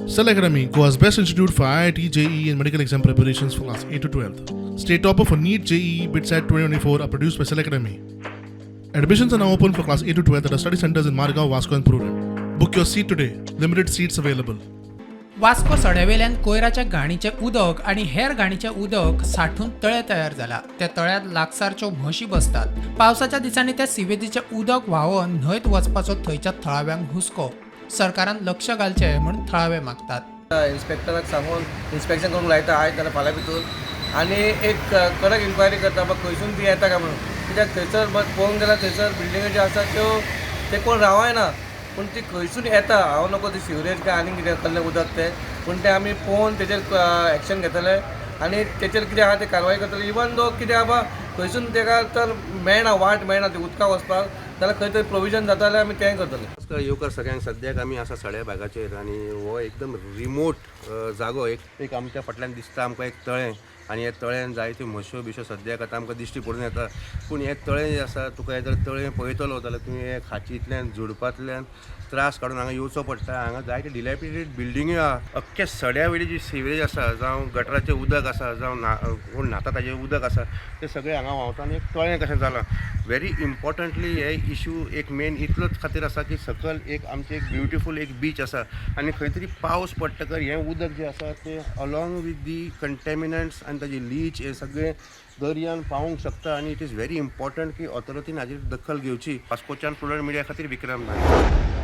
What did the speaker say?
Cell Academy, Goa's best institute for IIT, JEE, and medical exam preparations for class 8 to 12. State topper for NEET, JEE, BITSAT 2024 are produced by Cell Academy. Admissions are now open for class 8 to 12 at our study centers in Margao, Vasco, and Prudent. Book your seat today. Limited seats available. Vasco सड्यावेल्यान कोयराच्या घाणीचें उदक आनी हेर घाणीचें उदक सांठून तळें तयार जाला. त्या तळ्यांत लागसारच्यो म्हशी बसतात. पावसाच्या दिसांनी त्या सिवेजीचें उदक व्हांवन न्हंयत वचपाचो थंयच्या थळाव्यांक हुस्को. सरकारान लक्ष घालचें म्हूण थळावे मागतात. इन्स्पेक्टराक सांगून इन्स्पेक्शन करूंक लायता आयज जाल्यार फाल्यां भितूर आनी एक कडक इन्क्वायरी करता बा खंयसून ती येता काय म्हणून. कित्याक थंयसर पळोवंक गेल्यार थंयसर बिल्डिंग्यो ज्यो आसा त्यो ते कोण रावना, पूण ती खंयसून येता हांव नको ती सिवरेज काय आनी कितें कसलें उदक तें, पूण तें आमी पळोवन तेजेर एक्शन घेतले आनी तेचेर कितें आहा तें कारवाय करतले. इवन दो कितें आहा बा खंयसून तेका तर मेळना, वाट मेळना ती उदकाक वचपाक, जाल्यार खंय तरी प्रोविजन जाता जाल्यार आमी तेंय करतले. नमस्कार येवकार सगळ्यांक. सद्याक आमी आसा सड्या भागाचेर आनी हो एकदम रिमोट जागो. एक एक आमच्या फाटल्यान दिसता आमकां एक तळें आनी हे तळ्यान जायत्यो म्हश्यो बिश्यो सद्याक आतां आमकां दिश्टी पडून येता. पूण हें तळें जें आसा, तुका हें जर तळें पळयतलो जाल्यार तुवें हे खाचींतल्यान झुडपांतल्यान त्रास काडून हांगा येवचो पडटा. हांगा जायते डिलॅपिडेटेड बिल्डिंग्यो आहा. अख्ख्या सड्या वयली जी सिवरेज आसा, जावं गटराचें उदक आसा, जावं ना कोण न्हाता ताजें उदक आसा, तें सगळें हांगा व्हांवता आनी एक तळें कशें जालां. व्हेरी इम्पॉर्टंटली हे इशू एक मेन इतलोच खातीर आसा की सकयल एक आमचें एक ब्युटिफूल एक बीच आसा आनी खंय तरी पावस पडटकर हें उदक जें आसा तें अलॉंग विथ the कंटेमिनंट्स आनी ताजी लीच हें सगळें दर्यान पावूंक शकता. आनी it is very important की ऑथॉरिटीन हाजेर दखल घेवची. वास्कोच्यान प्रुडंट मिडिया खातीर विक्रम नायक.